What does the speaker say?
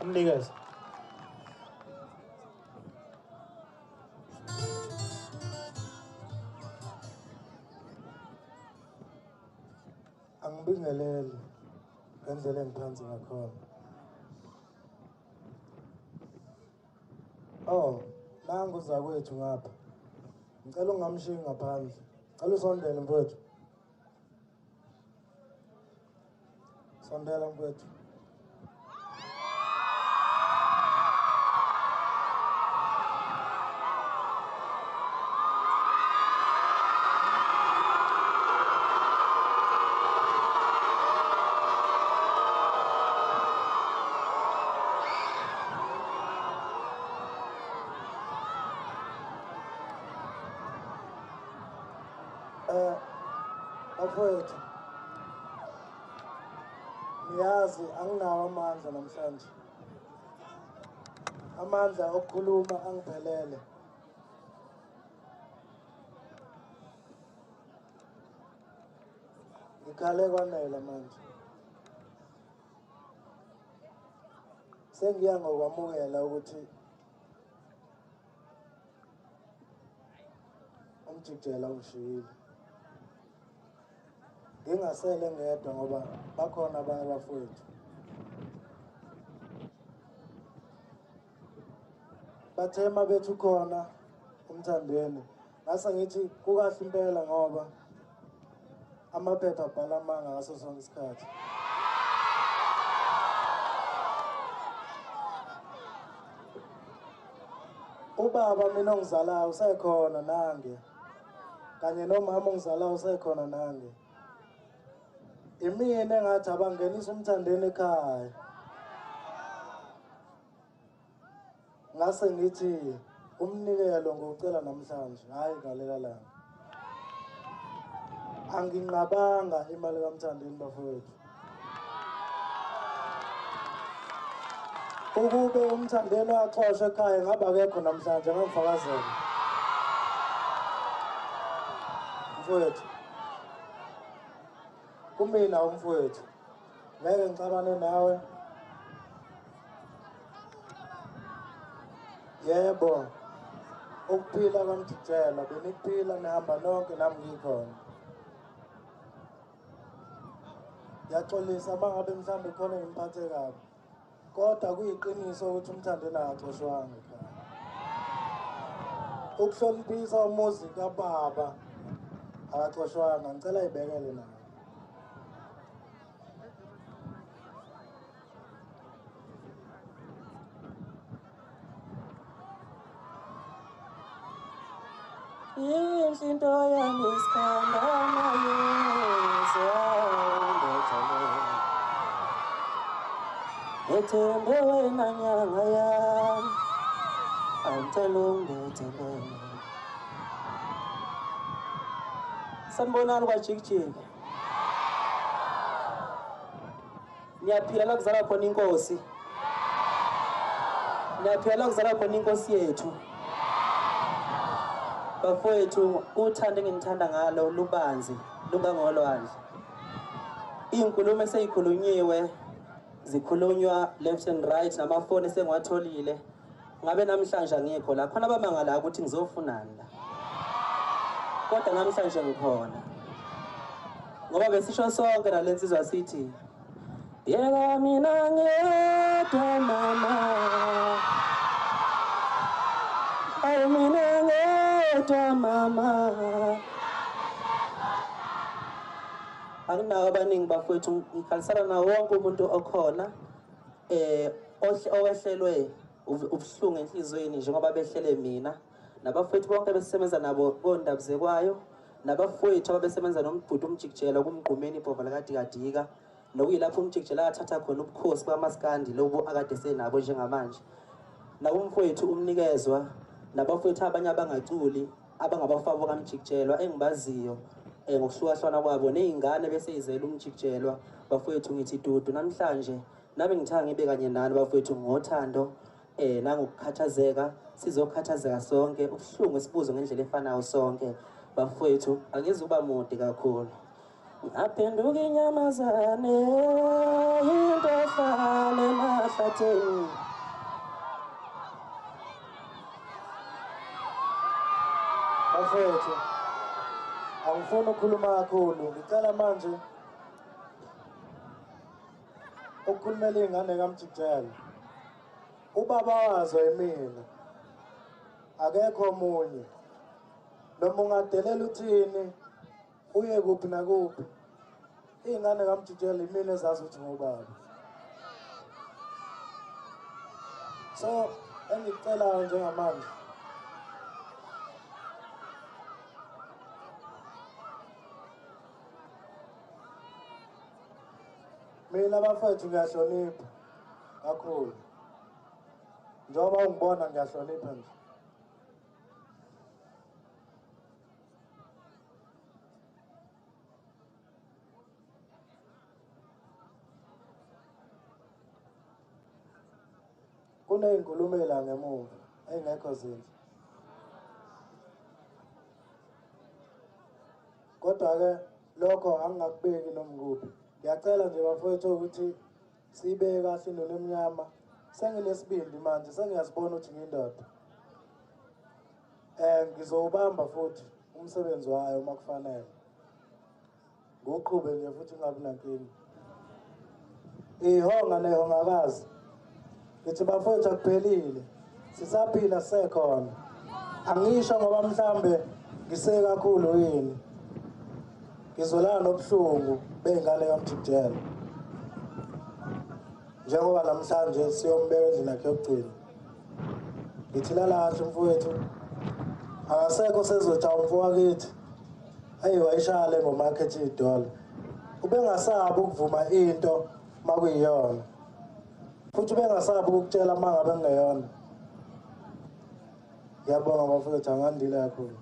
Umnikeze. Angibingeleli ngendlela engiphansi ngakhona. Oh, nangu zakwethu ngapha. Ngicela ungamshiyi ngaphandle. Ngicela usondele mfowethu. Sondela mfowethu. Bafowethu, niyazi anginawo amandla namhlanje. Amandla okukhuluma angiphelele. Ngikhale kwanele manje. Sengiya ngokwamukela ukuthi uMjikijela ungishiyile. Ngingasele ngedwa ngoba bakhona abanye abafowethu. Bathema bethu khona uMthandeni. Ngase ngithi kukahle impela ngoba amaphepha abhala amanga ngaso sonke isikhathi. Ubaba mina ongizalayo usekhona nange. Kanye nomama ongizalayo usekhona nange. Imina engathi abangenisa uMthandeni ekhaya. Ngase ngithi umnikelo ngiwucela namhlanje, hhayi ngalela langa. Anginqabanga imali kaMthandeni bafowethu. Ukube uMthandeni waxoshwa ekhaya ngabe akekho namhlanje, ngangifakazela. Mfowethu, kumina umfowethu, ngeke ngixabane nawe. Yebo, ukuphila kwaMjikijela, benikuphila nihamba nonke nami ngikhona. Ngiyaxolisa uma ngabe mhlawumbe khona ngimphathe kabi, kodwa kuyiqiniso ukuthi uMthandeni akaxoshwanga ekhaya. Ukuhloniphisa umuzi kababa akaxoshwanga, ngicela ibekele naye. Yinhle into yami isikhanda mayezwa ungithethelele. Ngethembe wena nyanga yami, angicela ungithethelele. Sanibonani kwaJikijiki. Niyaphila la kuzalwa khona inkosi. Niyaphila la kuzalwa khona inkosi yethu. Bafowethu, uthando enginithanda ngalo lubanzi, lungangolwandle. Iy'nkulumo eseyikhulunyiwe zikhulunywa left and right, namafoni esengiwatholile. Ngabe namhlanje angikho la, khona abamangala ukuthi ngizofunani la. Kodwa namhlanje ngikhona. Ngoba besisho sonke nale nsizwa sithi, yeka mina ngedwa mama. Awu mina ngedwa mama. Anginawo abaningi bafowethu, ngikhalisana nawo wonke umuntu okhona owehlelwe ubuhlungu enhliziyweni njengoba behlele mina, nabafowethu bonke besebenza nabo kondabuzekwayo, nabafowethu ababesebenza nombhuti uMjikijela kumgqumeni ibhova likaDikadika, nokuyilapho uMjikijela athatha khona ubukhosi bakaMaskandi lobu akade senabo njengamanje. Nakumfowethu umnikezwa, nabafowethu abanye abangaculi abangabafabo kaMjikijelwa engibaziyo ngokuhlukahlukana kwabo, ney'ngane bese izela uMjikijelwa. Bafowethu ngithi dudu namhlanje, nami ngithanda ngibe kanye nani bafowethu ngothando nangokukhathazeka. Sizokhathazeka sonke, ubuhlungu esibuzo ngendlela efanayo sonke. Bafowethu angizukuba mude kakhulu. Ngaphenduka inyamazane into ehlala emahlathini. Bafethu, angifuni ukukhuluma kakhulu, ngicela manje ukukhulumela iy'ngane kaMjikijela. Ubaba wazo yimina, akekho omunye. Noma ungadelela uthini, uye kuphi nakuphi, iy'ngane kaMjikijela yimina ezazi ukuthi ngubaba. So engikucelayo njengamanje, mina bafethu ngiyahlonipha kakhulu, njengoba ungibona ngiyahlonipha nje. Kuney'nkulumo la ngemuva ey'ngekho zinhle, kodwa-ke lokho angingakubeki noma kuphi. Ngiyacela nje bafowethu ukuthi siyibeke kahle induna emnyama. Senginesibindi manje, sengiyazibona ukuthi ngiyindoda. Ngizowubamba futhi umsebenzi wayo uma kufanele, ngiwuqhube nje futhi ngingabi nankinga. Ihonga nehongakazi, ngithi bafowethu akuphelile, sisaphila sisekhona. Angisho ngoba mhlambe ngise kakhulu yini, ngizwelana nobuhlungu bey'ngane kaMjikijela, njengoba namhlanje siyombeka endlini yakhe yokugcina. Ngithi lala kahle mfowethu, akasekho sezothi umfowakithi. Eyi, wayishaya le ngoma yakhe ethi idola. Ubengasabi ukuvuma into makuyiyona, futhi ubengasabi ukukutshela uma ngabe kungeyona. Ngiyabonga bafowethu, angandile kakhulu.